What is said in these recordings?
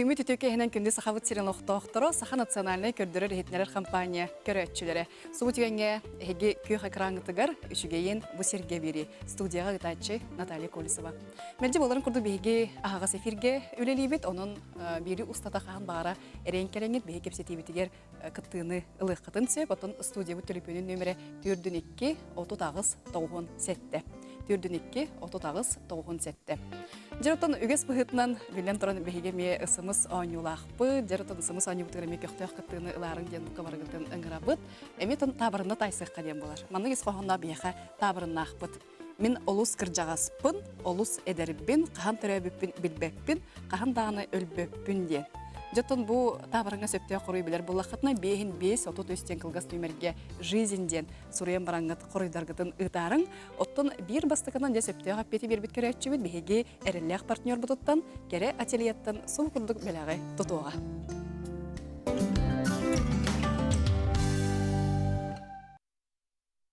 Үүммүт үтүө киэһэнэн күндү Сахабыт сирин олохтоохторо, Саха национальнай көрдөрөр-иһитиннэрэр компания көрөөччүлэрэ. Субу түгэҥҥэ эһиги күөх экраҥҥытыгар үчүгэйин бу сиргэ биэри студияҕа ыытааччы Наталья Колесова. Мэлдьи буоларын курдук биһиги аһаҕас эфиргэ үлэлиибит, онон биири устата хаһан баҕара эрэйин кэлэҥҥит биһиги кэпсэтиибитигэр кыттыыны ылыаххытын сөп. Оттон студиябыт төлөпүөнүн нүөмэрэ 42 38 97. 42 38 97. Дьэр оттон үгэс быһыытынан биллэн туран биһиги эмиэ ысымыс оонньуулаахпыт. Дьэр оттон ысымыс оонньуубутугар эмиэ көхтөөх кыттыыны ылаарыҥ диэн бука барыгытын ыҥырабыт. Эмиэ тон таабырынна таайсыахха диэн буолар. Маннык ис хоһоонноох биһиэхэ таабырыннаахпыт. Мин олус кырдьаҕаспын, олус эдэрбин, хаһан төрөөбүппүн билбэппин, хаһан даҕаны өлбөппүн диэн. Дьэ оттон бу таабырыҥҥа сөптөөх хоруй билэр буоллаххытына, биэһин биэс, 33 диэн кылгас нүмергэ «Жизнь» диэн суруйан бараҥҥыт хоруйдаргытын ыытаарыҥ. Оттон биир бастакынан дьэ сөптөөх эппиэти биэрбит көрөөччүбүт биһиги эрэллээх партнербутуттан Кэрэ ательеттан сул курдук бэлэҕи тутуоҕа.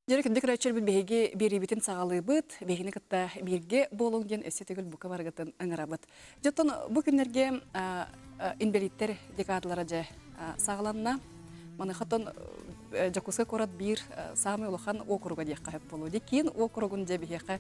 Дьэ, күндү көрөөччүлэрбит биһиги биэриибитин саҕалыыбыт. Биһигини кытта бииргэ буолуҥ диэн өссө төгүл бука барыгытын ыҥырабыт. Дьэ, оттон бу күннэргэ инбэлииттэр декадалара дьэ саҕаланна. Маныаха оттон Дьокуускай куорат биир саамай улахан уокуруга диэххэ сөп буолуо. Дии киин уокуругун дьэ биһиэхэ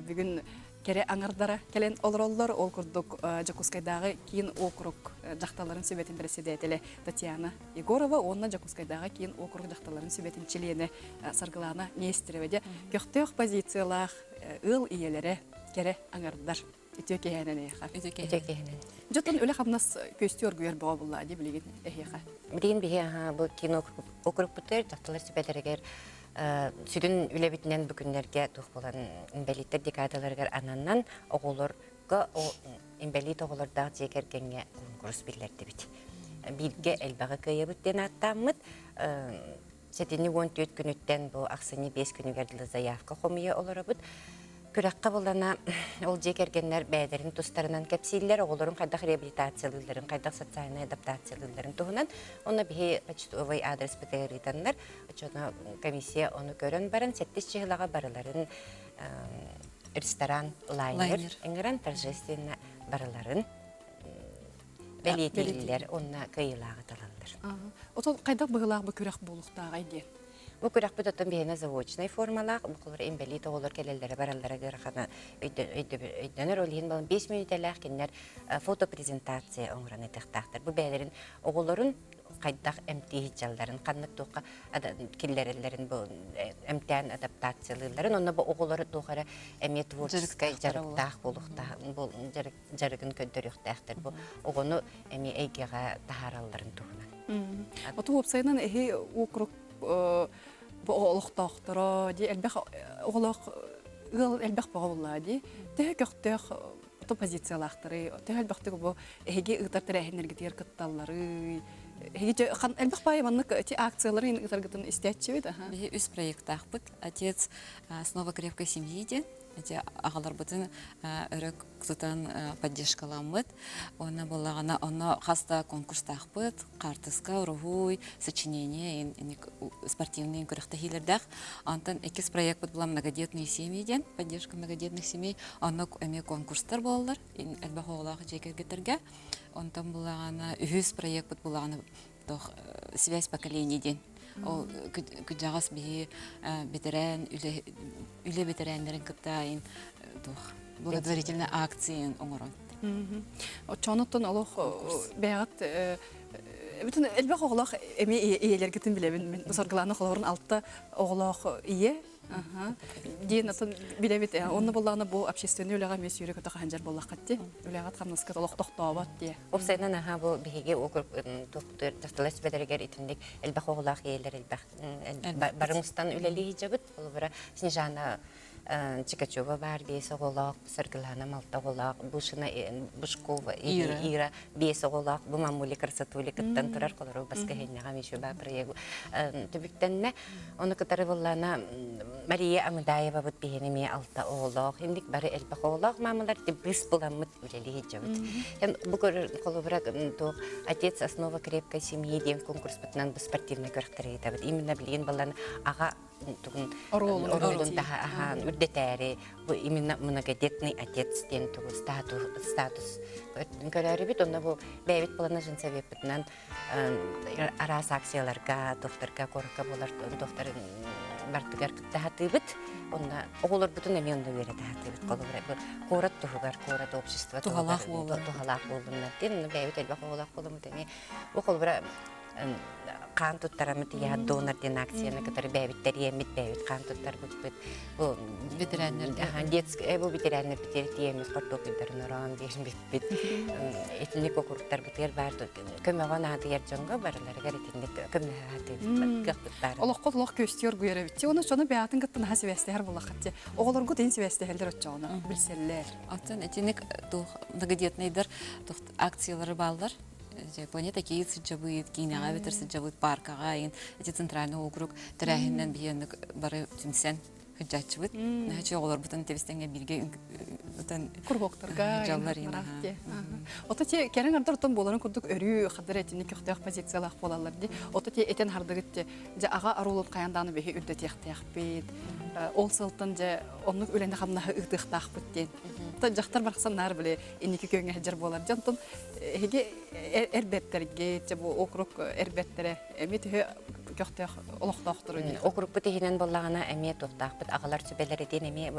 бүгүн кэрэ аҥардара кэлэн олороллор. Ол курдук Дьокуускайдааҕы киин уокурук дьахталларын сүбэтин бэрэссэдээтэлэ Татьяна Егорова уонна Дьокуускайдааҕы киин уокурук дьахталларын сүбэтин чилиэнэ Саргылаана Нестерова дьэ көхтөөх позициялаах ыал ийэлэрэ кэрэ аҥардар. Үтүө киэһэнэн эйиэхэ. Үтүө киэһэнэн. Дьотон үлэ-хамнас күөстүү оргуйар бөҕө булла дии билигин эһиэхэ. Билигин биһи бу киин округпутугар дьахталлар сүбэлэригэр сүрүн үлэбитинэн бу күннэргэ туох буолан инбэлииттэр декадаларыгар ананан оҕолорго инбэлиит оҕолордоох дьиэ кэргэҥҥэ куонкурус биллэрдибит. Бииргэ элбэҕи кыайабыт диэн ааттааммыт сэтинньи 14 күнүттэн бу ахсынньы 5 күнүгэр дылы заявка хомуйа олоробут. Күрэххэ булана ол дьиэ кэргэннэр бэйэлэрин тустарынан кэпсииллэр, оҕолорун хайдах реабилитациялыылларын, хайдах социальнай адаптациялыылларын туһунан. Онно биһи почтовый адреспытыгар ыытаннар, оччоно комиссия ону көрөн баран, сэттис чыһылаҕа барыларын ресторан лайнер ыҥыран торжественно барыларын бэлиэтииллэр уонна кыайыылааҕы талаллар. Отон хайдах быһыылаах бу күрэх буолуохтааҕай диэн? Бу күрэхпит оттон биһиэнэ заочнай формалаах, бу инбэлиит оҕолор кэлэллэрэ бараллара ыарахана өйдөнөр. Ол иһин балан 5 мүнүүтэлээх кинилэр фотопрезентация оҥорон ытыахтаахтар. Бу бэйэлэрин оҕолорун хайдах эмтии сылдьалларын, ханнык туохха киллэрэллэрин бу эмтээн адаптациялыылларын, онно бу оҕолору туох эрэ эмиэ творческай дьарыктаах буолуохтаах дьарыгын көрдөрүөхтээхтэр бу оҕону эмиэ эйгэҕэ таһааралларын туһунан. Оту уопсайынан эһи округ бу олохтоохторо дии элбэх оҕолоох ыал элбэх бөҕө буоллаа дии төһө көхтөөх то позициялаахтары төһө элбэхтик бу эһиги ыытар тэрээһиннэргитигэр кытталларый эһиги элбэх баайы маннык эти акциялары ыытаргытын истээччибит Биһи үс проекттаахпыт. Отец снова крепкой семьи диэн эти аҕаларбытын өрө тутан поддержкаламмыт. Уонна буоллаҕына онно хас да конкурстаахпыт, хаартыска, уруһуй, сочинение, спортивный күрэхтэһиилэрдээх. Онтон иккис проекпыт була многодетные семьи диэн, поддержка многодетных семей. Онно эмиэ конкурстар буолаллар, элбэх оҕолоох дьиэ кэргэттэргэ. Онтон булаҕана үһүс проекпыт булаҕана туох связь поколений диэн. Ол кыдьаҕас биһи бэтэрээн үлэ үлэ бэтэрээннэрин кытта туох благотворительный акцияны оҥорон. Оччоонуттан олох бэйэҕит бүтүн элбэх оҕолоох эмиэ ийэлэргитин билэбин. Мин Саргылаана холобурун алта оҕолоох ийэ диэн атын билэбит. Онно буоллаҕына бу общественный үлэҕэ эмиэ сүүрэ көтө хаһан буоллаххыт дии. Үлэҕит хамнаскыт олох тохтообот дии. Уопсайынан аһаа бу биһиги округ туохтур сүбэлэригэр итинник элбэх оҕолоох ийэлэр элбэх бары мустан үлэлии сылдьабыт. Холобура Снежана Чикачева баар биэс оҕолоох, Саргылана малта оҕолоох, Бушина Бушкова Ира биэс оҕолоох, бу мамули красотули кыттан турар холору баскыһынньаҕа Миша баа проегу түбүктэннэ. Ону кытары буллана Мария Амыдаева бут биһини эмиэ алта оҕолоох, инник бары элбэх оҕолоох маамалар быыс буламмыт үлэлии сылдьабыт. Бу холобура туох Отец основа крепкой семьи диэн конкурспутунан бу спортивный күрэхтэри ыытабыт. Именно билигин балан аҕа тугун оруолун таһаан үрдэтээри бу именно многодетный отец диэн тугу статус статус көрөөрүбүт онно бу бэйэбит буолана женсовеппытынан араас акцияларга туохтарга куоракка буолар туохтар бартыгар кытта сатыыбыт онно оҕолорбутун эмиэ онно үөрэтэ сатыыбыт холобура бу куорат туһугар куорат общество туһалаах буоллун туһалаах буоллуннар диэн онно бэйэбит элбэх оҕолоох буоламмыт эмиэ бу холобура хаан туттараммыт ийэ донор диэн акцияны кытары бэйэбит тэрийэммит бэйэбит хаан туттарбыппыт бу ветераннарга детская бу ветераннарбытыгар тиийэммит хортуоппуйдарын ороон биэрбиппит итинник округтарбытыгар баар көмөҕө наадыйар дьоҥҥо барыларыгар итинник көмөлөһө сатыыбыт кыахпыт баар Олоххо олох күөстүү оргуйар эбит. Оны сону бэйэтин кытта наһаа сибээстэһэр буоллаххыт. Оҕолоргут ин сибээстэһэллэр оччоҕуна билсэллэр. Оттон итинник туох многодетныйдар акциялары бааллар. Планета Киит сылдьабыт, киинэҕэ эбэтэр сылдьабыт, паркаҕа иин ити центральный округ тэрээһининэн биһиэнник бары түмсэн сылдьааччыбыт. Наһаа оҕолорбутун тэбистэҥҥэ бииргэ ытан курбоктарга дьаллар Ото те кэрэн ардар отон буоларын курдук өрүү хадыр этини көхтөөх позициялаах буолаллар ди. Ото те этен хардыгыт те дьэ аҕа аруулун хайан дааны биһи үрдэтиэхтээхпит. Ол сылтан дьэ оннук үлэни хамнаһы ыытыахтаахпыт диэн. Та дьахтар барахсан наар биле инники күөҥҥэ сылдьар буолар. Дьэ онтон эһиги эрбэттэргэ дьэ бу округ эрбэттэрэ эмиэ төһө көхтөөх олохтоохтору Округпут иһинэн буоллаҕына эмиэ туохтаахпыт аҕалар сүбэлэрэ диэн эмиэ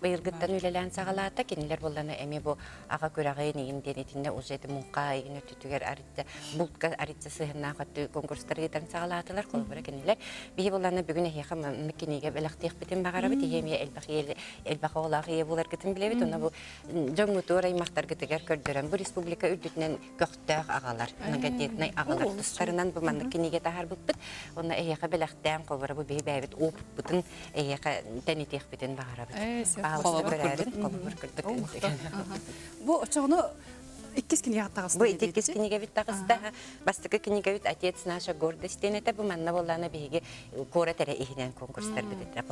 быйылгыттан үлэлээн саҕалаата кинилэр буоллана эмиэ бу аҕа күрэҕин игин диэн итиннэ уже ити муҥха игин өттүтүгэр арыйда бултка арыйда сыһыннаах өттү конкурстары ыытан саҕалаатылар холобура кинилэр биһи буоллана бүгүн эһиэхэ маннык кинигэ бэлэхтиэхпитин баҕарабыт иһи эмиэ элбэх элбэх оҕолоох ийэ буоларгытын билэбит онно бу дьоҥҥутугар аймахтаргытыгар көрдөрөн бу республика үрдүнэн көхтөөх аҕалар многодетнай аҕалар тустарынан бу маннык кинигэ таһаарбыппыт онно эһиэхэ бэлэхтээн холобура бу биһи бэйэбит опыппытын эһиэхэ тэнитиэхпитин баҕарабыт холобур курдук холобур курдук бу оччоҕуну иккис кинигэ таҕыста бу иккис кинигэбит таҕыста бастакы кинигэбит отец наша гордость диэн этэ бу манна буоллаана биһиги куорат эрэ иһинэн конкурстарбыт этэ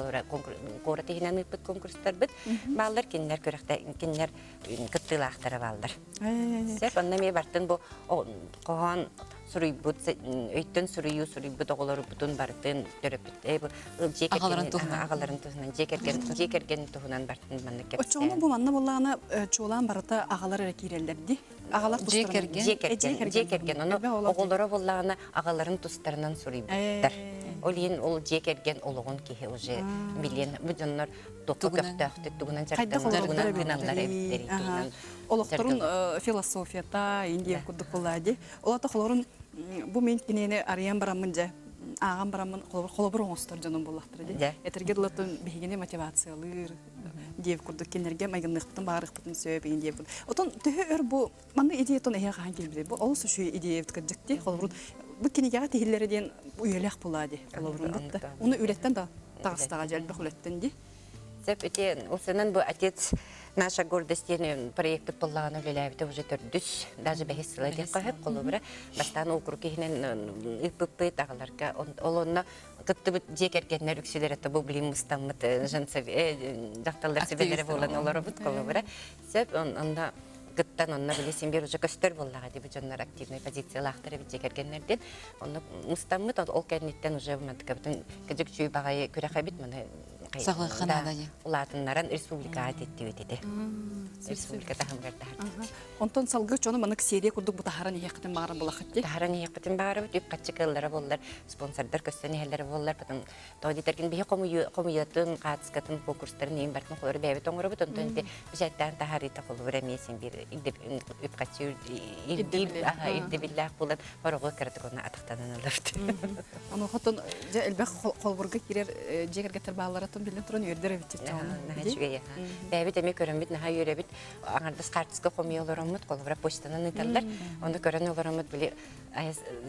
куорат иһинэн ыыппыт конкурстарбыт бааллар кинилэр күрэхтэ кинилэр кыттыылаахтара бааллар сөп онно эмиэ бартын бу хоһоон суруйбут өйтөн суруйуу суруйбут оҕолорбутун барытын төрөппүт дьиэ аҕаларын туһунан аҕаларын туһунан дьиэ кэргэн дьиэ кэргэн туһунан бартын маннык кэпсээн оччоҕуна бу манна буоллаҕына чуолаан барыта аҕалар эрэ киирэллэр дии аҕалар дьиэ кэргэн дьиэ кэргэн дьиэ кэргэн ону оҕолоро буоллаҕына аҕаларын тустарынан суруйбуттар ол иһин ол дьиэ кэргэн олоҕун киһи уже билиэн бу дьоннор туохха көхтөөхтүк тугунан дьарыктаналлар гыналлар эбиттэрий тугунан олохторун философията индия курдук буоллаа дии ол ата холорун бу мин кинини арыйан бараммын дьэ ааҕан бараммын холобур оҥостор дьонум буоллахтара дии этэргэ дылы биһигини мотивациялыыр диэбит курдук кинилэргэ майгынныахпытын баарыахпытын сөп иин диэбит отон төһө өр бу маннык идеятын эһиэхэ хаһан кэлбитий бу олус үчүгэй идея эбит кырдьык дии холобурун бу кинигэҕэ тиһиллэрэ диэн үйэлээх буолаа дии холобурун бутта уну үлэттэн да таҕыстаҕа дьэ элбэх үлэттэн дии Сөп ити улсанан бу отец наша гордость диэн проектпыт буоллаҕына үлэлээбитэ уже төрдүс даже бэһис сыла диэххэ сөп холобура бастаан округ иһинэн ыыппыппыт аҕаларга ол онно кыттыбыт дьиэ кэргэннэр үксүлэрэ тобу билим мустаммыт дьахталлар сүбэлэрэ буолан олоробут холобура сөп онно кыттан онно били син биир уже көстөр буоллаҕа дии бу дьоннор активнай позициялаахтар эбит дьиэ кэргэннэрдин онно мустаммыт ол кэнниттэн уже мантыкабытын кыдьык чүй баҕайы күрэх эбит маны Саҕыахха наада дии. Улаатыннаран республикаҕа тиэттибит ити. Республика таһымыгар таһардыбыт. Онтон салгыы чону манык серия курдук бу таһаран иһиэххитин баҕаран булахыт дии. Таһаран иһиэхпитин баҕарабыт, үп-харчы кыаллара буоллар, спонсордар көстөн иһэллэрэ буоллар, потом тоҕо диэтэргин биһи хомуйуотун, хаатыскатын, конкурстарын иһин бартын холобур бэйэбит оҥоробут, онтон ити бэчээттээн таһаарыыта холобур эмиэ син биир үп-харчы ирдэбиллээх буолан хороҕу кыратык онно атахтанан ылабыт. Онуохаттан дьэ элбэх холобурга киирэр дьиэ кэргэттэр бааллараттан биллэн туран үөрдэр эбит Наһаа үчүгэй Бэйэбит эмиэ көрөммүт наһаа үөрэбит. Аҥардас хаартыска хомуйа олороммут, холобура почтанан ыыталлар. Ону көрөн олороммут били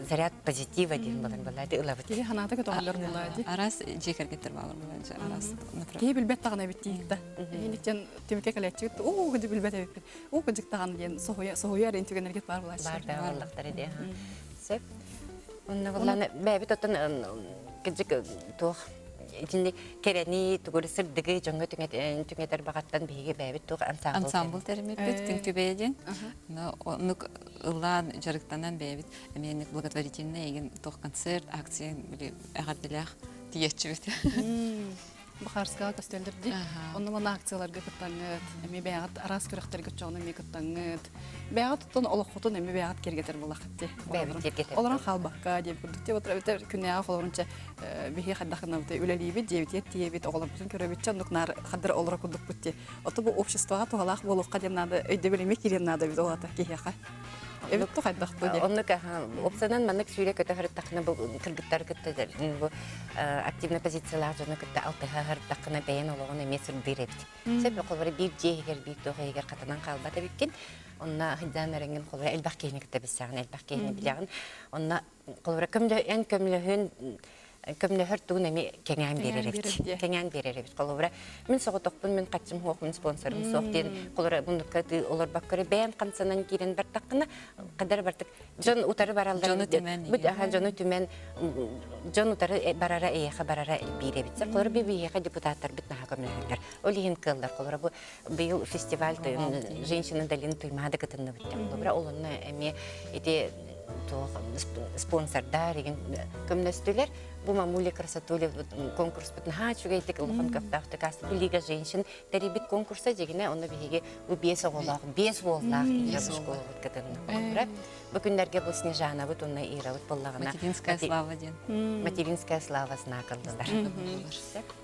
заряд позитива диэн балан балаады ылабыт. Киһи ханаата көтөҕөллөр булаа Араас дьиэ кэргэттэр баалар булаа араас Киһи билбэт даҕаны эбит диир да. Иһиниктэн түмүккэ кэлээччигит уу кыдьы билбэт эбиппит. Уу кыдьык даҕаны диэн соһуйа соһуйа эрин түгэннэргит баар булааччы. Баар да буоллахтара дии. Сөп. Онно булланы бэйэбит оттон кыдьык туох итинник кэрэни тугу сырдыгы дьоҥҥо түҥэтэр баҕаттан биһиги бэйэбит туох ансамбл ансамбл тэриммиппит күн күбэйэ диэн оннук ыллаан дьарыктанан бэйэбит эмиэ благотворительный эгин туох концерт акция били эҕэрдэлээх. тиийэччибит. Бухарскаҕа көстөллөр дии. Онно манна акцияларга кыттаҥҥыт, эмиэ бэйэҕит араас күрэхтэргэ оччоҕуна эмиэ кыттаҥҥыт. Бэйэҕит оттон олоххутун эмиэ бэйэҕит киэргэтэр буоллаххыт дии. Бэйэбит киэргэтэр. Олорон хаалбакка диэн курдук дии. Отур күннээҕи холорунча биһи хайдах гынабыт үлэлиибит, дьиэбитигэр тиийэбит, оҕолорбутун көрөбүт, чэ оннук наар хаддыр олоро курдукпут дии. Ото бу обществоҕа туһалаах буолуохха диэн наада, өйдөбүл эмиэ киириэн наада эбит ол ата киһиэхэ. Эбит ту хайдах ту диэн. Оннук опциянан маннык сүүрэ көтө сырыттаххына бу кыргыттары кытта бу активный позициялаах дьону кытта алтыһа сырыттаххына бэйэн олоҕун эмиэ сырдыыр эбит. Сөп холобура биир дьиэ иһигэр биир туох иһигэр хатанан хаалбат эбиккин. Онно сылдьан эрэҥҥин холобура элбэх киһини кытта билсэҕин, элбэх киһини билэҕин. Онно холобура көмлө эн көмлөһүн көмлөһөр тугун эмиэ кэҥээн биэрэр эбит. Кэҥээн биэрэр эбит. Холобура, мин соҕотохпун, мин хаччым суох, мин спонсорым суох диэн холобура муннукка олорбокко бэйэм хамсанан киирэн бардаххына, хадара бартык дьон утары бараллар. Дьону түмэн. Дьону түмэн дьон утары барара эйиэхэ барара элбиир эбит. Холобура, биһиэхэ депутаттарбыт наһаа көмөлөһөллөр. Ол иһин кыаллар. Холобура, бу быйыл фестиваль женщина долин Туймаада кытынныбыт. Холобура, ол онно эмиэ ити туох спонсордар игин көмнөстүлэр. Бу Мамуля Красотуля конкурспут наһаа үчүгэйдик улахан көхтөөхтүк ааста. Лига женщин тэрийбит конкурса дьигинэ онно биһиги бу биэс оҕолоох, биэс уоллаах Ира школабыт кытынна. Бу күннэргэ бу Снежанабыт уонна Ирабыт буоллаҕына Материнская слава диэн. Материнская слава знак ыллылар.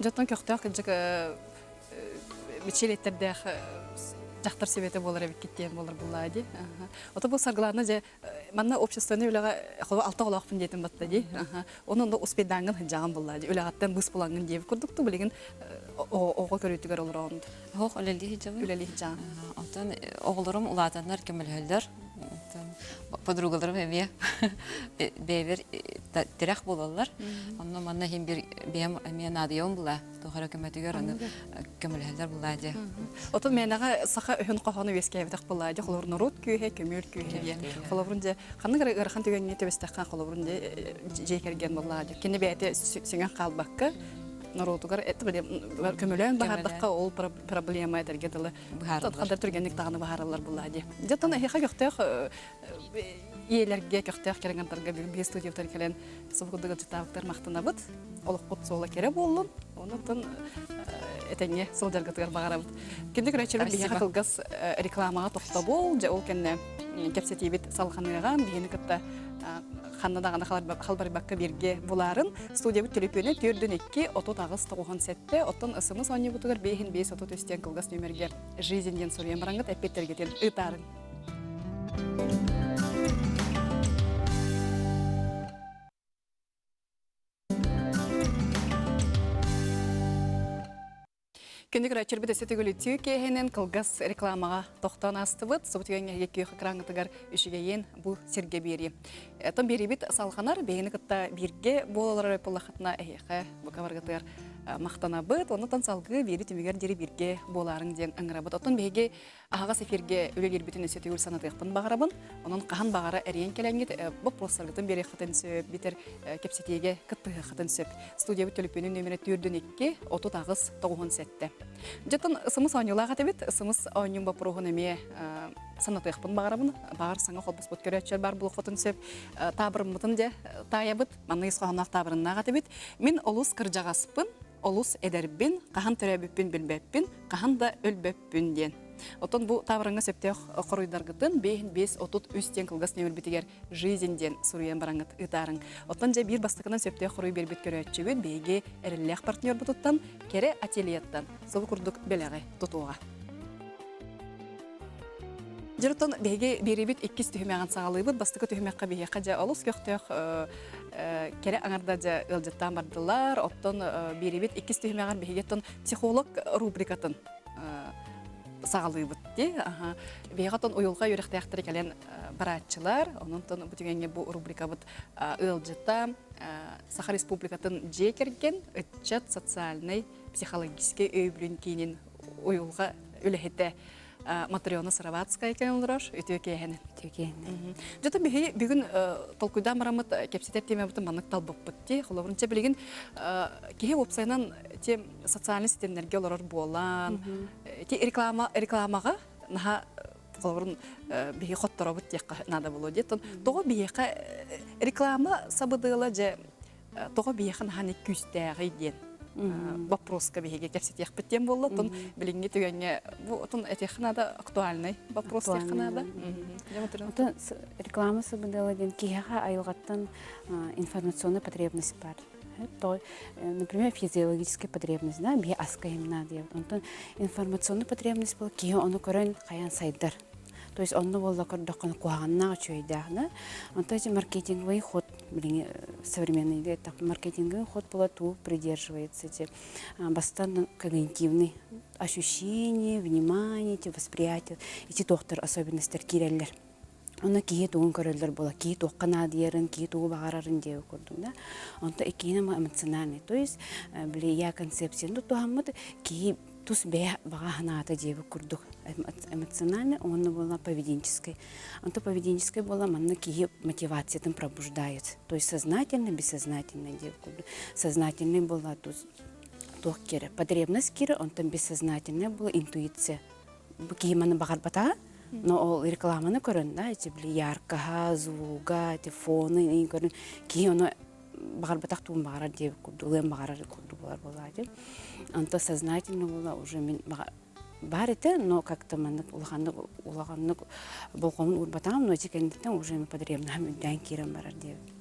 Дьоттон көхтөөх кырдьык мичилиэттердээх дьахтар сүбэтэ буолар эбиккит диэн буолар буллаа дии. Ото бу Саргылаана дьэ манна общественнай үлэҕэ холо алта оҕолоохпун диэтим батта дии. Онон онно успейдааҥҥын сылдьаҕын буллаа дии. Үлэҕиттэн быыс булаҥҥын диэбит курдук ту билигин оҕо көрүүтүгэр олороҕун. Оһох үлэлии сылдьабын. Үлэлии сылдьаҕын. Оттон оҕолорум улаатаннар көмөлөһөллөр. Подругаларым эмиэ бэйэбэр тирэх буолаллар. Онно манна иһин бир бэйэм эмиэ наадыйабын була. Туох эрэ көмөтүгэр аны көмөлөһөллөр булаа дии. Отон мээнэҕэ саха өһүн хоһоону үөскээбэтэх булаа дии. Холобур норуот күүһэ, көмүөл күүһэ диэн. Холобурун дьэ ханнык эрэ ыарахан түгэҥҥэ түбэстэххэ холобурун дьэ дьиэ кэргэн булаа дии. Кини бэйэтэ сөҥөн хаалбакка норуотугар көмөлөөн баһардахха ол проблема этэргэ дылы хандар түргэнник даҕаны баһараллар булаа дии. Дьэ оттон эһиэхэ көхтөөх ийэлэргэ көхтөөх кэрэҥэрдарга бүгүн биһи студиябытыгар кэлэн субу курдук ыалдьыттаабыттар махтанабыт. Олохпут суола кэрэ буоллун. Онон этэҥҥэ сылдьаргытыгар баҕарабыт. Күндү көрөөччүлэр биһиэхэ кылгас рекламаҕа тохтобул, дьэ ол кэннэ кэпсэтиибит салҕаныаҕа. Биһини кытта ханна даҕаны халбарыйбакка бииргэ булаарын. Студиябыт төлөпүөнэ 4 2 38 97, оттон СМС оонньуубутугар 5 5 33 диэн кылгас нүөмэргэ «Жизнь» диэн суруйан бараҥҥыт эппиэттэргитин ыытаарыҥ. Күндү көрөөччүлэрбит өссө төгүл үтүө киэһэнэн кылгас рекламаҕа тохтоон аастыбыт. Субу түгэҥҥэ эһиги күөх экраҥҥытыгар үчүгэйин бу сиргэ биэрии. Оттон биэриибит салҕанар, биһигини кытта бииргэ буолалар буоллаххытына эһиэхэ бука баргытыгар махтанабыт. Оннуттан салгыы биэри түмүгэр диэри бииргэ буолаарыҥ диэн ыҥырабыт. Оттон биһиги аһаҕас эфиргэ үлэлиирбитин өссө төгүл санатыахпын баҕарабын. Онон хаһан баҕара эрийэн кэлэҥҥит боппуруостаргытын биэриэххитин сөп, битэр кэпсэтиигэ кыттыһыаххытын сөп. Студиябыт төлөпүөнүн нүөмэрэ 4 2 38 97. Дьоттон ысымыс оонньуулаах этибит. Ысымыс оонньуун боппуруоһун эмиэ санатыахпын баҕарабын. Баҕар саҥа холбоспут көрөөччүлэр баар буолуоххутун сөп. Таабырыммытын дьэ таайабыт. Манна ис хоһоонноох таабырыннаах этибит. Мин олус кырдьаҕаспын, олус эдэрбин, хаһан төрөөбүппүн билбэппин, хаһан да өлбөппүн диэн. Оттон бу таабырыҥҥа сөптөөх хоруйдаргытын 5 5 33 диэн кылгас нүөмэрбитигэр «Жизнь» диэн суруйан бараҥҥыт ыытаарыҥ. Оттон дьэ биир бастакынан сөптөөх хоруй биэрбит көрөөччүбүт биһиги эрэллээх партнербутуттан Кэрэ ательеттан субу курдук бэлэҕи тутуоҕа. Дьэ, биһиги биэриибит иккис түһүмэҕин саҕалыыбыт. Бастакы түһүмэххэ биһиэхэ дьэ олус көхтөөх кэрэ аҥарда дьэ ыалдьыттаан бардылар. Оттон биэриибит иккис түһүмэҕэр биһиги оттон психолог рубрикатын саҕалыыбыт дии. Биһиэхэ оттон уйулҕа үөрэхтээхтэрэ кэлэн барааччылар. Онон бу түгэҥҥэ бу рубрикабыт ыалдьыта Саха Республикатын дьиэ кэргэн, ыччат социальнай психологическай өйөбүлүн киинин уйулҕа үлэһитэ Матрена Сыроватская кэлэн олорор. Үтүө киэһэнэн. Үтүө киэһэнэн. Дьэ биһи бүгүн толкуйдаан бараммыт кэпсэтэр темабытын маннык талбыппыт дии. Холобурун чэ билигин киһи уопсайынан те социальный ситимнэргэ олорор буолан, ти реклама рекламаҕа наһаа холобурун биһи хотторобут диэххэ наада буолуо диэттон тоҕо биһиэхэ реклама сабыдыала дьэ. Тоҕо биһиэхэ наһаа күүстээҕий диэн вопроска биһиги кэпсэтиэхпит диэн буолла. Оттон билиҥҥи түгэҥҥэ бу отун этиэххэ наада актуальный вопрос диэххэ наада. Отон реклама сабыдыала диэн киһиэхэ айылҕаттан информационная потребность бар. То, например, физиологическая потребность, да, биһи аска наада диэбит. Онтон информационная потребность был киһи ону көрөн хайан сайдар. То есть онно буолла көрдөххүнэ куһаҕаннаах үчүгэйдээх да. Онтон эти маркетинговый ход билиҥҥи современный маркетинговый ход була туу придерживается эти бастан когнитивный ощущение, внимание, эти восприятие, эти туохтар особенностар киирэллэр. Онно киһи тугун көрөллөр буола, киһи туохха наадыйарын, киһи тугу баҕарарын диэби курдук да. Онто иккиһинэн эмоциональный, то есть били я концепцияны тутуһаммыт киһи тус бэйэ баҕа санаата диэбит курдук эмоциональный уонна буолла поведенческий. Онто поведенческий буолла манна киһи мотивациятын пробуждает. То есть сознательно, бессознательно диэбит курдук. Сознательный буолла туох киирэ потребность киирэ, онтон бессознательный буолла интуиция. Бу киһи маны баҕарбата, но ол рекламаны көрөн да, эти били яркаһа, звуга, эти фоны көрөн киһи ону баҕарбатах тугун баҕарар диэбит курдук, ылыан баҕарар курдук буолар буолааччы. Онто сознательно буола уже мин баар этэ, но как-то маннык улаханнык улаханнык болҕомун уурбатаҕым, но ити кэнниттэн уже мин потребнаһым үрдээн киирэн барар диэбит.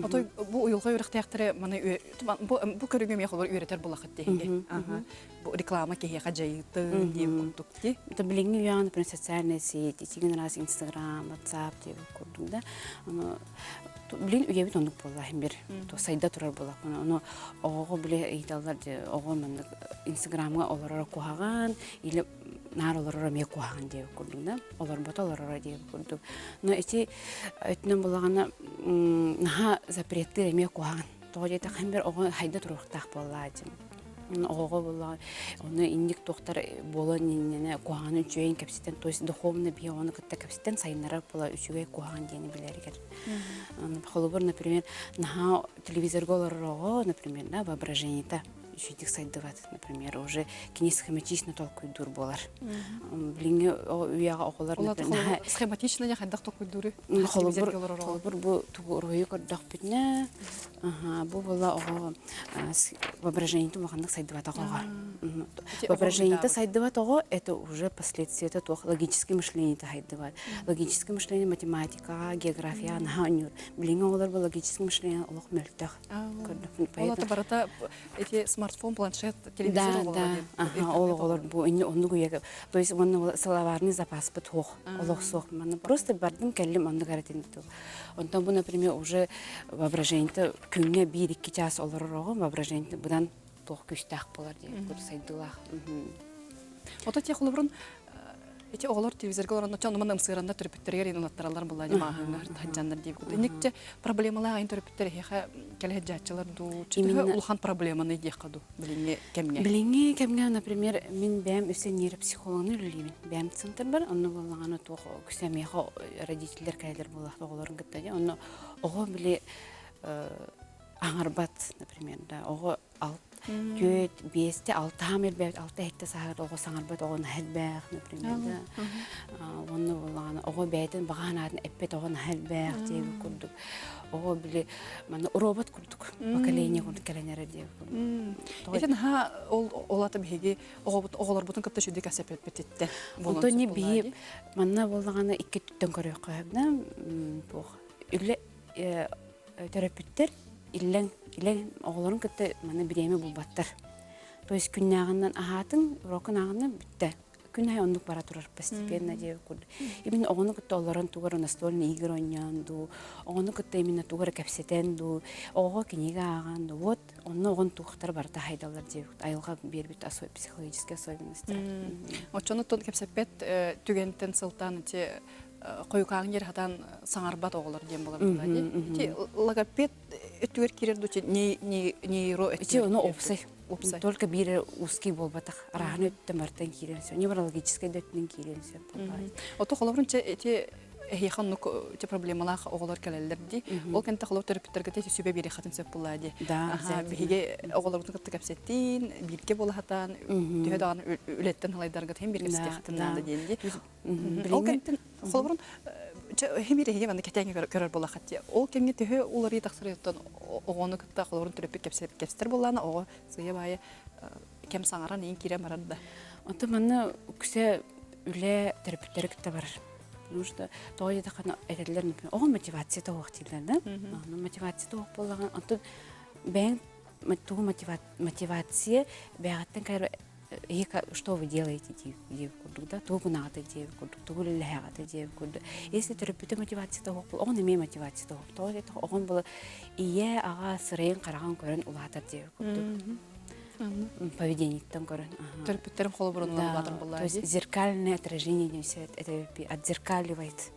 Отой бу уйулҕа үөрэхтээхтэрэ маны бу бу көрүҥү эмиэ холобур үөрэтэр булахыт диэһиги. Бу реклама киһиэхэ дьайыытын диэн курдук дии. Это билиҥҥи үйэҕэ, например, социальная сеть, итигин раз Инстаграм, WhatsApp диэбит курдук да. Ону билин үйэбит оннук буолла бир то сайда турар буолла. Ону оҕоҕо били ыйыталлар оҕо маннык Инстаграмҥа олороро куһаҕан или наар олороро эмиэ куһаҕан диэбит курдук да. Олорбото олороро диэбит курдук. Но ити өттүнэн буллаҕына наһаа запреттыыр эмиэ куһаҕан. Тоҕо диэтэххэ бир оҕо хайда туруохтаах буоллаа дьин. Оҕоҕо буоллаҕа ону инник туохтар буолан иннинэ куһаҕаны үчүгэйин кэпсэтэн то есть духовно биһи оҕону кытта кэпсэтэн сайыннарар буола үчүгэй куһаҕан диэни билэригэр. Холобур, например, наһаа телевизорга олорор оҕо, например, да, воображениета үчүгүйдик сайдыбат, например, уже кини схематично толкуйдуур буолар. Билиҥҥи үйэҕэ оҕолор схематично я хайдах толкуйдууруй? Холобур, холобур бу тугу уруһуйу көрдөхпүтүнэ, бу буола оҕо воображениета улаханнык сайдыбатах оҕо. Воображениета сайдыбат оҕо это уже последствиета туох логическое мышление сайдыбат. Логическое мышление математикаҕа, географияҕа наһаа оонньуур. Билиҥҥи оҕолор бу логическое мышление олох мөлтөх. Ол ата барыта эти смартфон, планшет, телевизор да, да. Ол оҕолор бу инни оннук үйэгэ то есть уонна словарный запаспыт суох, олох суох. Манна просто бардым кэллим оннук эрэтин Онтон бу, например, уже воображение күҥҥэ биир-икки чаас олорор оҕо воображение быдан туох күүстээх буолар диэн курдук сайдыылаах. Ото те холобурун эти оҕолор телевизорга олорон очон манна ымсыыранна төрөппүттэригэр ин ылаттараллар буолла дьамааһыҥҥа ханчаннар диэбит курдук. Инникче проблемалаах айн төрөппүттэр эһиэхэ кэлэ сылдьааччылар дуу, төһө улахан проблеманы диэххэ дуу билиҥҥи кэмҥэ? Билиҥҥи кэмҥэ, например, мин бэйэм өссө нейропсихологын үлэлиибин. Бэйэм центр бар, онно буоллаҕына туох үксэ миэхэ родителлэр кэлэлэр буоллахта оҕолорун кытта дии. Онно оҕо били аҥарбат, например, да, оҕо түөрт, биэстэ, алтаһам элбээбит, алта иһиттэ сааһыгар оҕо саҥарбат, оҕо наһаа элбэх, например, да. Онно буоллаҕына оҕо бэйэтин баҕа санаатын эппэт оҕо наһаа элбэх диэбит курдук. Оҕо били манна робот курдук поколение курдук кэлэн эрэр диэбит курдук. Ити наһаа ол ол ата биһиги оҕолорбутун кытта сүдү кэсэппититтэн буолан Онтон биһи манна буоллаҕына икки өттүттэн көрүөххэ сөп да туох үлэ төрөппүттэр иллэҥ илэҥ оҕолорун кытта маны бириэмэ булбаттар. То есть күннээҕинэн аһаатыҥ, урокун ааҕына бүттэ. Күн аайы оннук бара турар постепенно диэбит курдук. Именно оҕону кытта олорон тугу эрэ настольный игры оонньоон дуу, оҕону кытта именно тугу эрэ кэпсэтэн дуу, оҕоҕо кинигэ ааҕан дуу, вот онно оҕон туохтар барыта хайдаллар диэбит айылҕа биэрбит психологические особенности. Оччону кэпсэппэт түгэнтэн сылтаан ити хойукааҥ дьэр хатан саҥарбат оҕолор диэн буолар буолла дии. Ити логопед өттүгэр киирэр дуу нейро Ити ону опсай. Опсай. Только биир узкий буолбатах. Араһаны өттүн бартан киирэн сөп. Неврологическай да өттүнэн киирэн сөп. Ото холобурун чэ ити эһиэхэ оннук те проблемалаах оҕолор кэлэллэр дии. Ол кэнтэ холобур төрөппүттэргэ те сүбэ биэриэххитин сөп буоллаа дии. Да, Биһиги оҕолорбутун кытта кэпсэттиин, бииргэ буолаһатаан, төһө даҕаны үлэттэн халайдаргыт иһин бииргэ кэпсэтиэххитин наада диэн дии. Ол кэнниттэн холобурун. Химир эһиги манна кэтээн көрөр буоллаххыт дии. Ол кэмҥэ төһө уларыйыы тахсарыттан оҕону кытта холобурун төрөппүт кэпсэтэр буоллаҕына оҕо сыыйа-баайа кэм саҥаран иин киирэн барар да. Онтон манна үксэ үлэ төрөппүттэри кытта барар. Потому что тоҕо диэтэххинэ этэллэр, например, оҕо мотивацията суох дииллэр да. Мотивацията суох буоллаҕына, онтон бэйэҥ тугу мотивация бэйэҕиттэн кэлэр что вы делаете диэбит курдук да тугу гынаҕыт диэбит курдук тугу үлэлэһэҕит диэбит курдук если төрөппүтэ мотивацията суох оҕон эмиэ мотивацията суох тоҕо диэтэх оҕон была ийэ аҕа сырайын хараҕын көрөн улаатар диэбит курдук поведениеттан көрөн төрөппүттэрин холобурун улаатар буолла то есть зеркальное отражение диэн это отзеркаливает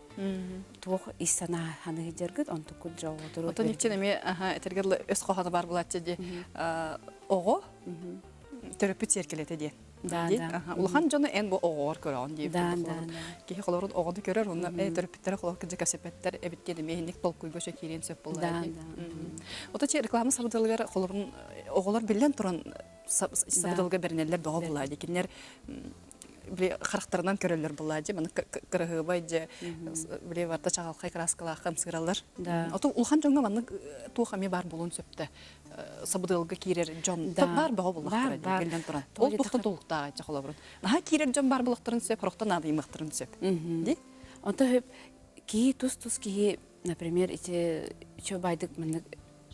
туох ис санаа ханыһы дьаргыт онтуккут дьоҕотуру Отон иччен эмиэ этэргэр өс хоһоно бар булааччы ди оҕо төрөппүт сиэркилэтэ диэн. Да, да. Улахан дьону эн бу оҕоҕор көрөҕүн диир. Да, да, да. Киһи холорун оҕону көрөр, онно э төрөппүттэрэ холор кырдьык кэпсэппэттэр эбит диэн эмиэ инник толкуйга өсө киириэн сөп буолла. Да, да. Ото чи реклама сабыдылыгар холорун оҕолор биллэн туран сабыдылга бэринэллэр бөҕө буолла дии. Кинилэр били харахтарынан көрөллөр буолла дии. Маны кыраһыабай дьэ били барта чаҕылхай краскалаах хамсыыраллар. Да. Ото улахан дьоҥҥо маннык туох эмиэ баар буолуон сөптө. Сабыдыалга киирэр дьон баар бөҕө буллахтара дии биллэн туран. Ол туохтан тулуктааҕый дьэ холобурун. Наһаа киирэр дьон баар буллахтарын сөп, хорохтон наадыйымыахтарын сөп. Дии? Онто киһи тус-тус киһи, например, ити чё байдык маннык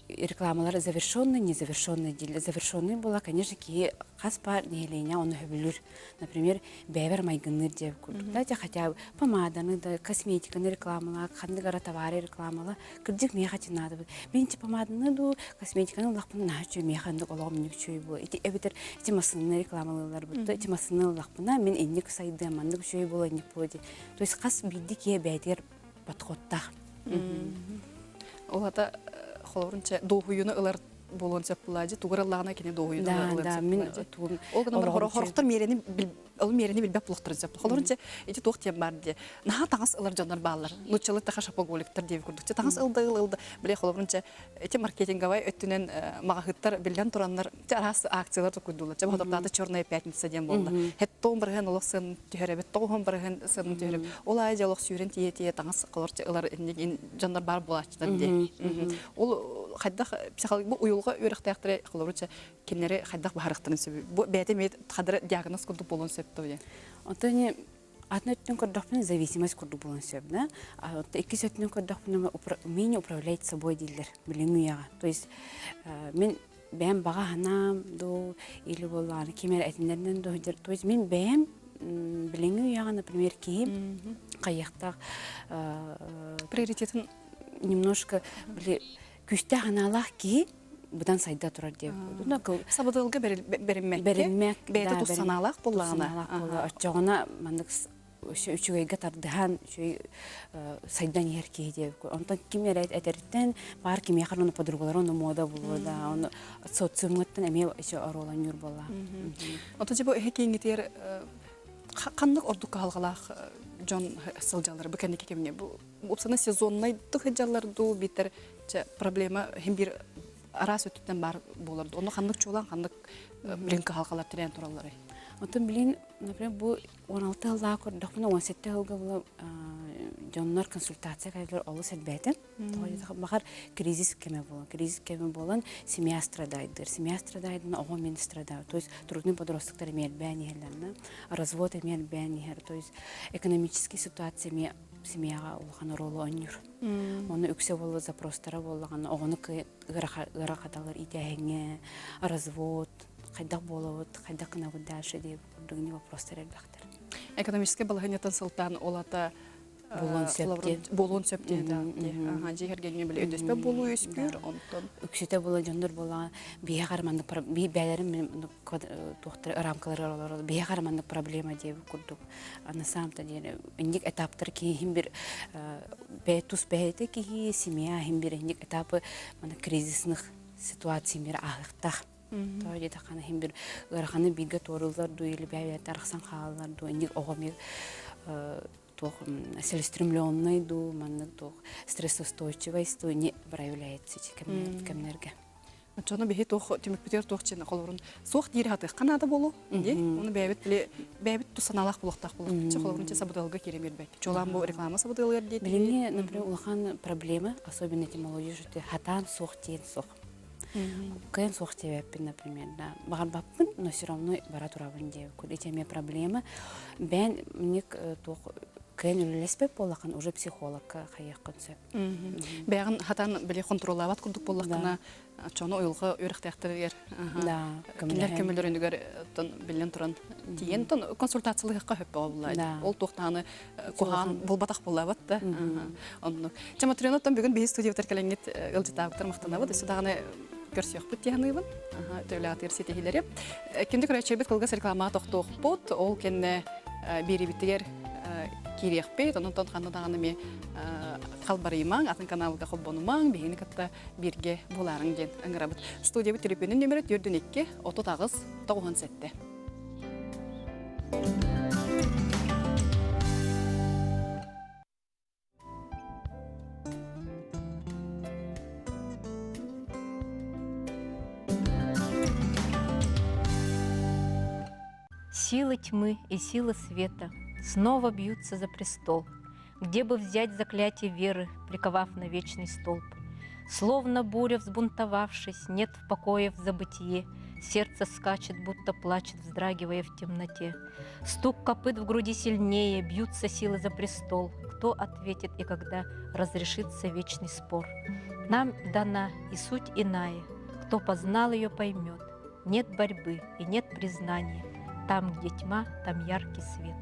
рекламалар завершенный, незавершенный дииллэр. Завершенный буола, конечно, киһи хас баар нэһилиэнньэ ону сөбүлүүр. Например, бэйэбэр майгынныыр диэбит курдук. Да, хотя бы помаданы да, косметиканы рекламалаа, ханнык ара товары рекламала. Кырдьык миэхэ ити наада. Мин ити помаданы дуу, косметиканы ыллахпына наһаа үчүгэй, миэхэ инник олоҕум инник үчүгэй буолуо. Ити эбэтэр ити массыынаны рекламалыыллар бутта, ити массыынаны ыллахпына мин инник сайдыам, маннык үчүгэй буолуо, инник буолуо дии. То есть хас биирдии киһи бэйэтигэр подходтаах. Ол ата холобурун чэ дуоһуйууну ылар буолуон сөп буолаадьы тугу ыллаҕына кини дуоһуйууну ылыан сөп буолаадьы. Ол гынан баран хорохтор миэрэни ол миэрэни билбэт булуохтарын сөп. Холобурун чэ ити туох диэн баар диэ. Наһаа таҥас ылар дьоннор бааллар. Нуччалыы таха шопоголиктар диэби курдук. Чэ таҥас ылда ыл ылда. Били холобурун чэ ити маркетинговай өттүнэн маҕаһыыттар биллэн тураннар чэ араас акциялар токуйдуулар. Чэ баһодордаата черная пятница диэн буолла. Хеттоон барыһын олох сыанын түһэрэбит, тоҕуһун барыһын сыанын түһэрэбит. Ол аайы дьэ олох сүүрэн тиийэ-тиийэ таҥас холорчу ылар инник дьоннор баар буолааччылар диэ. Ол хайдах психология бу уйулҕа үөрэхтээхтэрэ холобурча кинилэри хайдах баһарыахтарын сөбүй? Бу бэйэтэ эмиэ хадара диагноз курдук буолуон сөп дуо диэн. Оттон атын өттүн көрдөхпүнэ зависимость курдук буолуон сөп да. А иккис өттүнэн көрдөхпүнэ умение управлять собой дииллэр билиҥҥи үйэҕэ. То есть мин бэйэм баҕа санаам дуу или буоллаҕына ким эрэ этинэринэн дуу то есть мин бэйэм билиҥҥи үйэҕэ например киһи хайыахтаах приоритетын немножко били күүстээх анаалаах киһи быдан сайда турар диэн сабыдыалга бэриммэккэ бэйэтэ тус санаалаах буоллаҕына оччоҕуна маннык үчүгэйгэ тардыһан үчүгэй сайдан иһэр киһи диэбит онтон ким эрэ этэриттэн баар кимиэхэ ону подругалара ону муода булуо да ону социумҥуттан эмиэ еще оруоланньуур буолла Ото дьэ бу эһи кииҥҥитигэр ханнык ордук кыһалҕалаах дьон сылдьаллар бу кэнники кэмҥэ бу уопсана сезоннайдык сылдьаллар дуу биитэр чэ проблема иһин биир араас өттүттэн баар буолар дуу онно ханнык чуолаан ханнык билин кыһалҕалар тирээн туралларый Оттон билин например бу 16 сыллаах көрдөхпүнэ 17 сылга була дьоннор консультация кэлэллэр олус элбээтэ. Баҕар кризис кэмэ буолан, кризис кэмэ буолан семья страдает Семья страдает оҕо мин страдаю. То есть трудный подростоктар эмиэ элбээн иһэллэр, развод эмиэ элбээн иһэр. То есть экономический ситуация эмиэ семьяҕа улахан оруолу оонньуур. Оны үксэ буолла запростара буоллаҕына оҕону ыарахаталар иитээһиҥҥэ, развод, хайдах буолабыт, хайдах гынабыт дальше диye курдук вопростар элбэхтэр. Экономическай балаһыанньаттан сылтаан ол ата буолуон сөп диэн. Буолуон сөп диэн дьиэ кэргэҥҥэ били өйдөспөт буолуу үөскүүр, онтон үксүтэ була дьоннор буолаҕа биһиэхэ маннык бэйэлэрин туохтар рамкаларыгар олорор биһиэхэ маннык проблема диэбит курдук на самом-то деле инник этаптар киһи бир тус бэйэтэ киһи семья иһин бир инник этапы мана кризисных ситуация мир ааһыахтаах Тоҕо диэтэххинэ иһин бир ыараханы бииргэ туоруллар дуу или бэйэ-бэйэтэ арахсан хаалаллар дуу инник оҕо эмиэ туох целеустремленный дуу маннык туох стрессоустойчивость дуу не проявляется ити кэмнэргэ. Оччону биһи туох түмүкпүтүгэр туох дьиэн холобурун суох диир хатыахха наада буолуо дии. Ону бэйэбит били бэйэбит тус санаалаах буолуохтаах буолуохпут. Холобурун чэ сабыдыалга киирэн биэрбэт. Чуолаан бу реклама сабыдыалыгар диэтиги. Билиҥҥи, например, улахан проблема, особенно эти молодежь, хатаан суох диэн суох. Кыайан суох диэбэппин, например, да. Баҕарбаппын, но все равно бара турабын диэбит. Ити эмиэ проблема. Бэйэн миник туох кыайан үлэлэспэт буоллаххына уже психологка хайыаххын сөп. Бэйэҕин хатан били хонтуруоллаабат курдук буоллаххына, чону уйулҕа үөрэхтээхтэригэр кинилэр көмөлөрүнүгэр биллэн туран тиийэн тон консультациялыахха хөп буолла. Ол туохтааны куһаан булбатах буоллабат да. Оннук. Чэ Матрена бүгүн биһи студиябытар кэлэҥҥит ыалдьытаабыттар махтанабыт. Өссө даҕаны көрсүөхпүт дии саныыбын. Төлөатыыр ситиһиилэри. Күндү көрөөччүлэрбит кылгас рекламаҕа тохтуохпут. Ол кэннэ биэриибитигэр киириэхпит. Онон ханна даҕаны эмиэ халбарыйымаҥ, атын каналга холбонумаҥ, биһигини кытта бииргэ буолаарыҥ диэн ыҥырабыт. Студиябыт төлөпүөнүн нөмерэ 42 38 97. Силы тьмы и силы света снова бьются за престол, Где бы взять заклятие веры, приковав на вечный столб. Словно буря взбунтовавшись, нет в покое в забытие, Сердце скачет, будто плачет, вздрагивая в темноте. Стук копыт в груди сильнее, бьются силы за престол. Кто ответит и когда разрешится вечный спор? Нам дана и суть иная, кто познал ее, поймет. Нет борьбы и нет признания, там, где тьма, там яркий свет.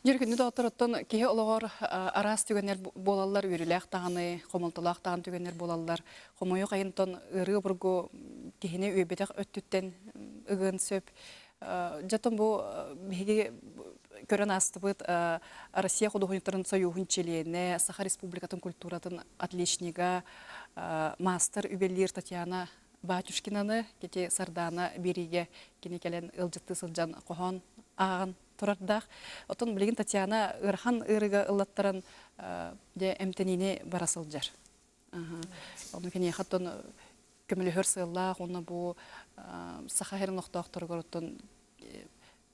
Дьэр күндү доҕоттор, оттон киһи олоҕор араас түгэннэр буолаллар, үөрүүлээх даҕаны, хомолтолоох даҕаны түгэннэр буолаллар. Хомойуох айынтан ыарыы обургу киһини үөйбэтэх өттүттэн ыгыан сөп. Дьэ, бу биһиги көрөн аастыбыт Россия худуоһунньуктарын сойууһун чилиэнэ, Саха Республикатын культуратын отличнига, маастар ювелир Татьяна Батюшкинаны, кити Сардаана биэриигэ кини кэлэн ыалдьыттыы сылдьан хоһоон ааҕан турардаах. Оттон билигин Татьяна ыарахан ыарыыга ыллаттаран дьэ эмтэниини бара сылдьар. Ону киниэхэ оттон көмөлөһөр сыаллаах уонна бу саха сирин олохтоохторугар оттон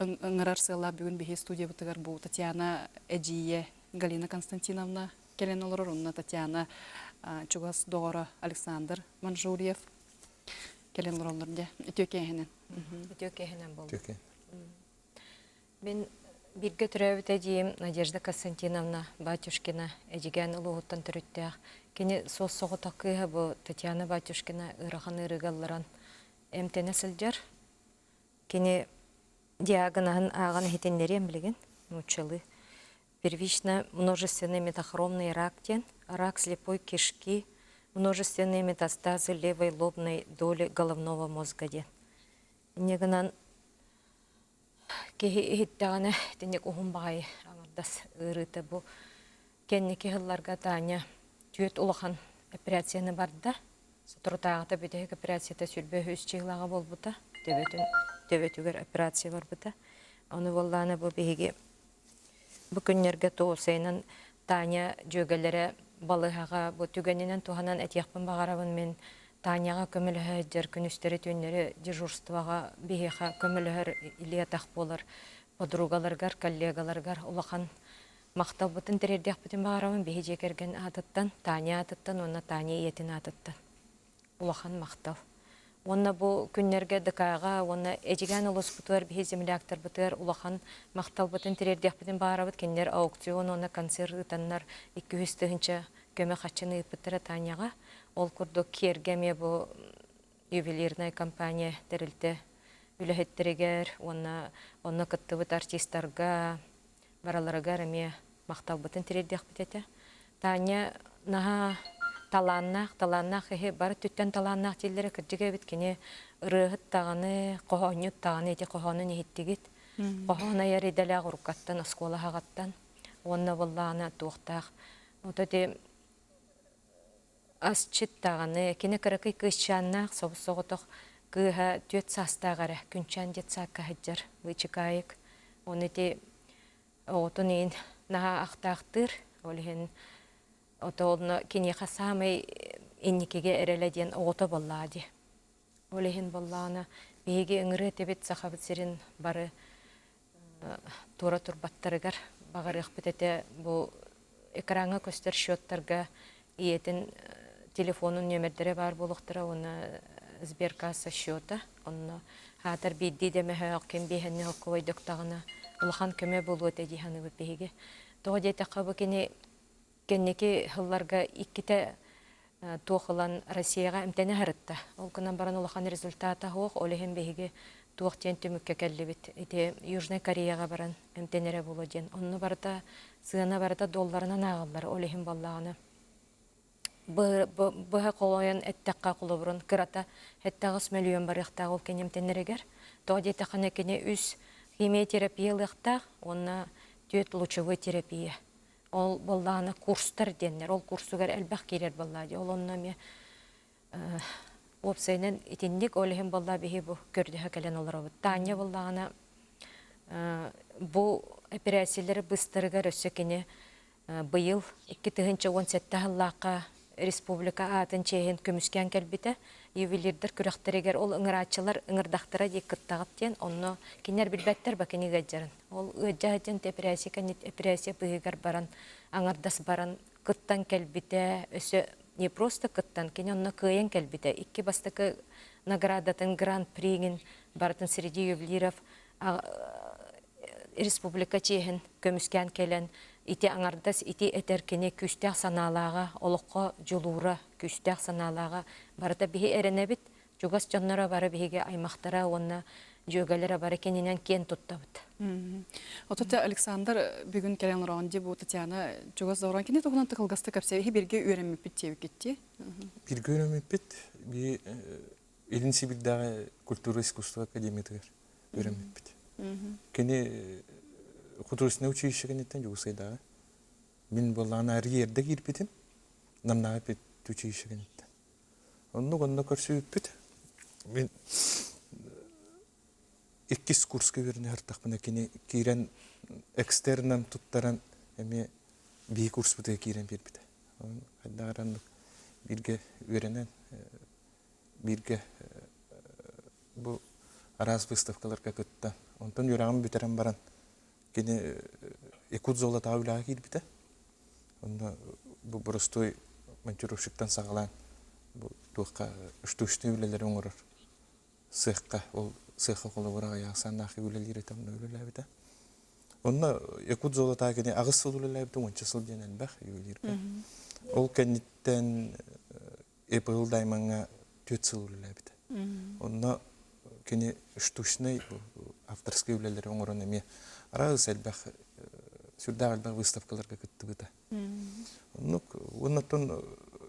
ыҥырар сыаллаах бүгүн биһи студиябытыгар бу Татьяна эдьиийэ Галина Константиновна кэлэн олорор уонна Татьяна чугас доҕоро Александр Манжурьев кэлэн олороллор дьэ үтүө киэһэнэн. Үтүө киэһэнэн буолла. Мин бииргэ төрөөбүт эдьиийим Надежда Константиновна Батюшкина Эдьигээн улууһуттан төрүттээх. Кини суос-соҕотох кыыһа бу Татьяна Батюшкина ыарахан ыарыыга ылларан эмтэнэ сылдьар. Кини диагноһын ааҕан иһитиннэриэм билигин нууччалыы. Первично множественный метахромный рак диэн, рак слепой кишки, множественные метастазы левой лобной доли головного мозга диэн. Инньэ гынан Киһи иһиттэҕинэ итинник уһун баҕайы аҥардас ыарыыта бу кэнники сылларга Таня түөрт улахан операцияны барда. Соторутааҕыта бүтэһик операцията 23 чыһылааҕа буолбута. Төбөтүн төбөтүгэр операция барбыта. Ону буоллаҕына бу биһиги бу күннэргэ тоосайынан Таня дьүөгэлэрэ балыыһаҕа бу түгэнинэн туһанан этиэхпин баҕарабын мин Таняҕа көмөлөһө сылдьар күнүстэри-түүннэри дежурствоҕа биһиэхэ көмөлөһөр илии-атах буолар подругаларыгар, коллегаларыгар улахан махталбытын тириэрдиэхпитин баҕарабын биһи дьиэ кэргэн аатыттан, Таня аатыттан уонна Таня ийэтин аатыттан. Улахан махтал. Уонна бу күннэргэ ДК-ҕа уонна Эдьигээн улууспутугар биһи земляктарбытыгар улахан махталбытын тириэрдиэхпитин баҕарабыт. Кинилэр аукцион уонна концерт ыытаннар 200 тыһыынча көмө харчыны ыыппыттара Таняҕа. Ол курдук киэргэ эмиэ бу ювелирная компания тэрилтэ үлэһиттэригэр уонна онно кыттыбыт артистарга барыларыгар эмиэ махталбытын тириэрдиэхпит этэ. Таня наһаа талааннаах, талааннаах киһи бары өттүттэн талааннаах дииллэрэ кырдьык эбит. Кини ырыаһыт даҕаны, хоһоонньут даҕаны ити хоһоонун иһиттигит. Хоһоон айар идэлээх уруккаттан, оскуола аһаҕаттан уонна буоллаҕына туохтаах. Вот ити асчыт даҕаны, кини кыракый кыысчааннаах собус-соҕотох кыыһа түөрт саастаах эрэ, Күнчээн детсадка сылдьар быычыкаайык. Оны ити оҕотун иин наһаа ахтаахтыыр. Ол иһин ото онно киниэхэ саамай. инникигэ эрэлэ диэн оҕото буоллаа дии. Ол иһин буоллаҕына биһиги ыҥырыы этибит Сахабыт сирин бары туора турбаттарыгар баҕарыахпыт этэ бу экраҥҥа көстөр счеттарга ийэтин телефонун нүөмэрдэрэ баар буолуохтара уонна сберкасса счета онно хаатар биирдии да мөһөөх ким биэһэнни хоккубайдыктаҕына улахан көмө буолуо этэ дии саныыбыт биһиги тоҕо диэтэххэ бу кини Кэнники сылларга иккитэ туох ылан Россияҕа эмтэнэ сырытта. Ол гынан баран улахан результата суох, ол иһин биһиги туох диэн түмүккэ кэллибит. Ити Южнай Кореяҕа баран эмтэнэрэ буолуо диэн. Онно барыта сыана барыта долларынан ааҕыллар. Ол иһин буоллаҕына быһа холойон эттэххэ холобурун кырата 7-8 мөлүйүөн барыахтаах ол кини эмтэнэригэр. Тоҕо диэтэххинэ кини үс химиотерапия ылыахтаах уонна түөрт лучевой терапия. Ол буоллаҕына курстар диэннэр, ол курсугар элбэх киирэр буоллаа дии. Ол онно эмиэ уопсайынан итинник ол иһин буоллаа биһи бу көрдөһө кэлэн олоробут. Таня буоллаҕына бу эпэрээссийэлэри быстарыгар өссө кини быйыл 2017 сыллаахха республика аатын чиэһин көмүскээн кэлбитэ. Ювелирдэр күрэхтэригэр ол ыҥырааччылар ыҥырдахтара дии кыттаҕыт диэн, онно кинилэр билбэттэр ба кини ыалдьарын. Ол ыалдьа сылдьан эпэрээссийэ кэнниттэн эпэрээссийэ быыһыгар баран, аҥардас баран кыттан кэлбитэ, өссө не просто кыттан, кини онно кыайан кэлбитэ. Икки бастакы наградатын, гран-приҥин барытын среди ювелиров республика чиэһин көмүскээн кэлэн, ити аҥардас ити этэр кини күүстээх санаалааҕа, олоххо дьулуура, күүстээх санаалааҕа барыта биһи эрэнэбит, чугас дьонноро бары биһиги аймахтара уонна дьүөгэлэрэ бары кининэн киэн туттабыт. Отут Александр бүгүн кэлэн олороон дии бу Татьяна чугас доҕорон кини туһунан тыкылгаста кэпсэйи бирге үөрэммиппит диэбиккитти. Бирге үөрэммиппит би Илин Сибирдээҕи культура искусство академиятыгар үөрэммиппит. Кини художественное училище кэнниттэн Дьокуускайдааҕы. Мин буоллаҕына Арьерда киирбитим. Намнааҕы училище кэнниттэн. Оннук онно көрсүбүппүт. Мин иккис курска үөрэнэ сырыттахпына кини киирэн экстернан туттаран эмиэ биһи курспутугар киирэн биэрбитэ. Хайдах эрэ оннук бииргэ үөрэнэн бииргэ бу араас выставкаларга кытта. Онтон үөрэҕин бүтэрэн баран кини Якутзолотаҕа үлэҕэ киирбитэ. Онно бу боростуой монтировщиктан саҕалаан бу туохха штучный үлэлэри оҥорор сыахха ол сыахха холобура аҕыйах ахсааннаах үлэлиир этэ онно үлэлээбитэ. Онно Якутзолотаҕа кини аҕыс сыл үлэлээбитэ уонча сыл диэн элбэх ювелирка. Ол кэнниттэн ИПЛ Даймаҥҥа түөрт сыл үлэлээбитэ. Онно кини штучнай авторскай үлэлэри оҥорон эмиэ араас элбэх сүрдээх элбэх выставкаларга кыттыбыта. Оннук оннуттан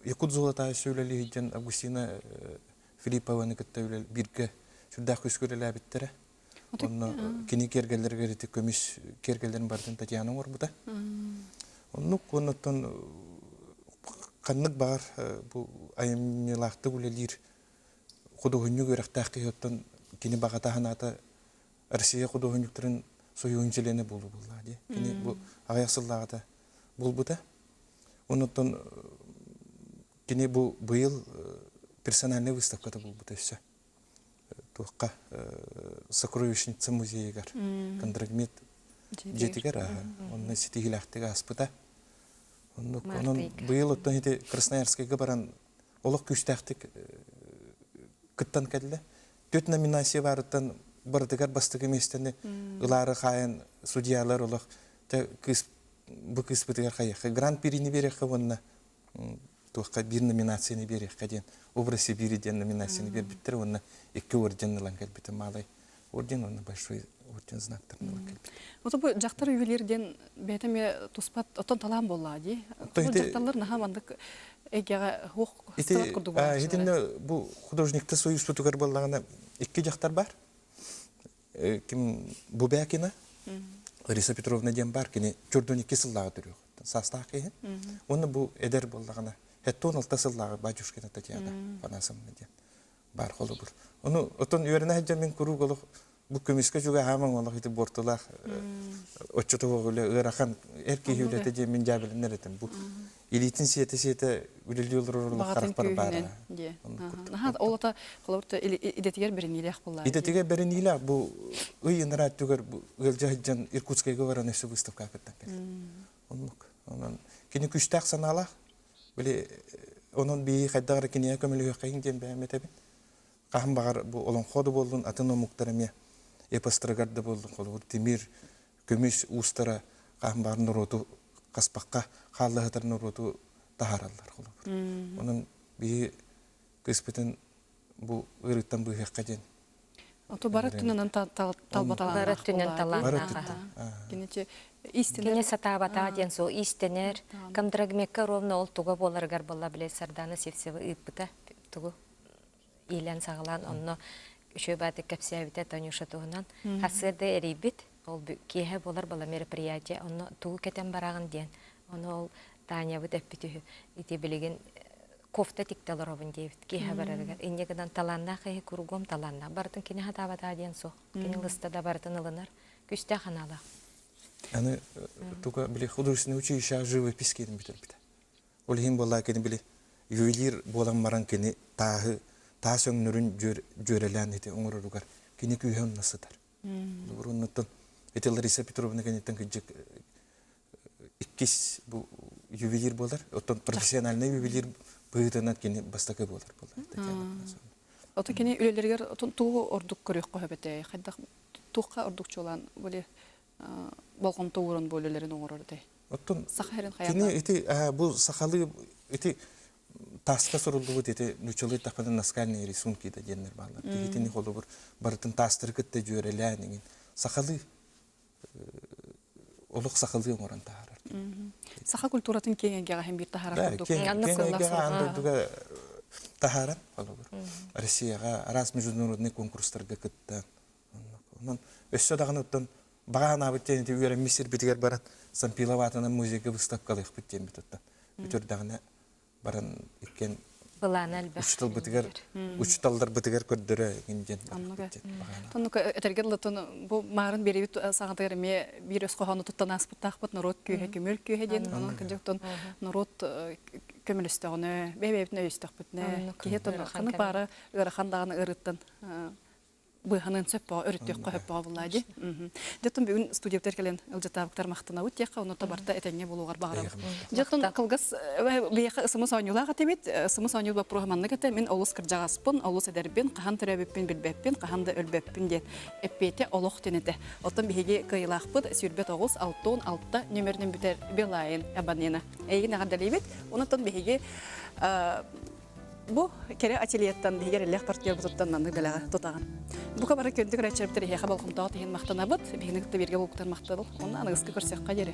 Якут золотая үлэлии диэн Августина Филиппованы кытта бииргэ сүрдээх күүскэ үлэлээбиттэрэ. Онно кини киэргэллэригэр ити көмүс киэргэллэрин барытын Татьяна оҥорбута. Оннук оннуттан ханнык баҕар бу айымньылаахтык үлэлиир худуоһунньук үөрэхтээх киһи оттон кини баҕата санаата Россия худуоһунньуктарын союһун чилиэнэ буолуу буоллаҕа дии. Кини бу аҕыйах сыллааҕыта булбута. Оннуттан кини бу быйыл персональнай выставката буолбута өссө. Туохха сокровищница музейыгар Кондрагмет дьиэтигэр онно ситиһиилээхтик ааспыта. Оннук онон быйыл оттон ити Красноярскайга баран олох күүстээхтик кыттан кэллэ. Түөрт номинация баарыттан барытыгар бастакы миэстэни ылаары хаайан судьялар олох кыыс бу кыыспытыгар хайыахха гран-прини биэриэххэ уонна туохха биир номинацияны биэриэххэ диэн образ Сибири диэн номинацияны биэрбиттэр уонна икки орден ылан кэлбитим малай орден уонна большой орден знактарын ылан кэлбит. Вот бу дьахтар ювелир диэн бэйэтэ эмиэ туспат оттон талаан буоллаа дии. Дьахталлар наһаа маннык эйгэҕэ хуох курдук Итиннэ бу художникта союзпутугар буоллаҕына икки дьахтар бар. Ким Бубякина Лариса Петровна диэн бар кини чордун икки сыллааҕы төрүөх саастаах киһи. Уонна бу эдэр буоллаҕына 76 сыллааҕы Батюшкина Татьяна Афанасьевна диэн баар холобур. Ону отон үөрэнэ сылдьан мин куруук олох бу көмүскэ чугаһаамаҥ олох ити буортулаах оччотооҕу үлэ ыарахан эр киһи үлэтэ диэн мин дьаабыланар этим. Бу. илиитин сиэтэ-сиэтэ үлэлии олорор Баҕатын харахпар күүһүнэн баара. диэ. Оннук курдук. Наһаа ол ата холобурта идэтигэр бэриниилээх буоллаа. Идэтигэр бэриниилээх бу ый ынараа өттүгэр бу ыалдьа сылдьан Иркутскайга баран өссө выставкаҕа кыттан кэллэ. Оннук. Онон кини күүстээх санаалаах. Били онон биһи хайдах эрэ киниэхэ көмөлөһүөххэйиҥ диэн бэйэм этэбин. Хаһан баҕар бу олоҥхо да буоллун, атын омуктар эмиэ эпостарыгар да буоллун, холобур тимир, көмүс уустара хаһан баҕар норуоту хаспахха хааллаһытар норуоту таһаараллар холобур. Онон биһи кыыспытын бу ыарыыттан быыһыахха диэн Ото бары өттүнэн талба Бары өттүнэн Бары талааннаах. Киничи Кини сатаабатаа диэн суох иистэнэр. Комдрагмекка ровно ол туга буоларыгар буолла биле Сардана Сивцева ыыппыта тугу иилэн-саҕалаан онно үчүгэй баатык кэпсээбитэ Танюша туһунан. Сарсыарда эрийбит, ол киэһэ буолар была мероприятие, онно тугу кэтэн бараҕын диэн. Ону ол Танябыт эппит үһү, ити билигин кофта тикте олоробун диэбит киэһэ барарыгар. Инньэ гынан талааннаах киһи кругом талааннаах. Барытын кини хатаабатаа диэн суох. Кини ылыста да барытын ылынар. Күстээх анаалаах. Аны туга били художественное училище живопись киирин бүтэрбитэ. Ол иһин буоллаа кини били ювелир буолан баран кини тааһы таас өҥнөрүн дьүөрэлээн ити оҥороругар кини күүһэ онно сытар. Оннуттан ити Лариса Петровна кэнниттэн кырдьык иккис бу ювелир буолар. Оттон профессиональный ювелир быһыытынан кини бастакы буолар буолар. Ото кини үлэлэригэр тугу ордук көрүөххэ сөп этэй? Хайдах туохха ордук чуолаан били болҕомто ууран бу үлэлэрин оҥорор этэй? Оттон Саха сирин кини ити бу сахалыы ити тааска суруллубут ити нууччалыы тахпына наскальные рисунки да диэннэр бааллар. Киһитини холобур барытын таастары кытта дьүөрэлээн иҥин сахалыы олох сахалыы оҥорон таһаарар. Саха культуратын киэҥ эйгэҕэ иһин биир таһаарар курдук. Киэҥ эйгэҕэ аан дойдуга таһааран холобур Россияҕа араас международный конкурстарга кыттан онон өссө даҕаны оттон баҕа санаабыт диэн ити үөрэммит сирбитигэр баран Сампилов аатынан музейга выставкалыахпыт диэммит оттон үтүрдэҕинэ баран иккиэн Былаана элбэх. учууталбытыгар учууталларбытыгар көрдөрө игин диэн Оннук этэргэ дылытын бу маарын биэрибит саҥатыгар эмиэ биир өс хоһоону туттан ааспыттаахпыт норуот күүһэ көмүл күүһэ диэн онон кырдьыктан норуот көмөлөстөҕүнэ бэйэ-бэйэбитин өйөстөхпүтүнэ киһи ханнык баара ыарахан даҕаны ыарыттан быыһаныан сөп бөҕө, өрүттүөххэ сөп бөҕө буллаа дии. Дьоттон бүгүн студияптар кэлэн ылдьатаабыктар махтанабыт диэххэ, онно барыта этэҥҥэ буолуоҕар баҕарабыт. Дьоттон кылгас биһиэхэ ысымыс оонньуулаах этибит. Ысымыс оонньуур боппуруоһа маннык этэ. Мин олус кырдьаҕаспын, олус эдэрбин, хаһан төрөөбүппүн билбэппин, хаһан да өлбөппүн диэн эппиэтэ олох диэн этэ. Оттон биһиги кыайыылаахпыт 29 66 нөмеринэн бүтэр Билайн абонена. Эйигин эҕэрдэлиибит. Онтон биһиги Бу кэрэ ательеттан биһиги эрэллээх партнербутуттан маннык бэлэҕи тутаҕын. Бука бары күндү көрөөччүлэрбит эһиэхэ болҕомтоҕут иһин махтанабыт. Биһигини кытта бииргэ буолбуттар махтал. Онно аныгыскы көрсөххө диэри.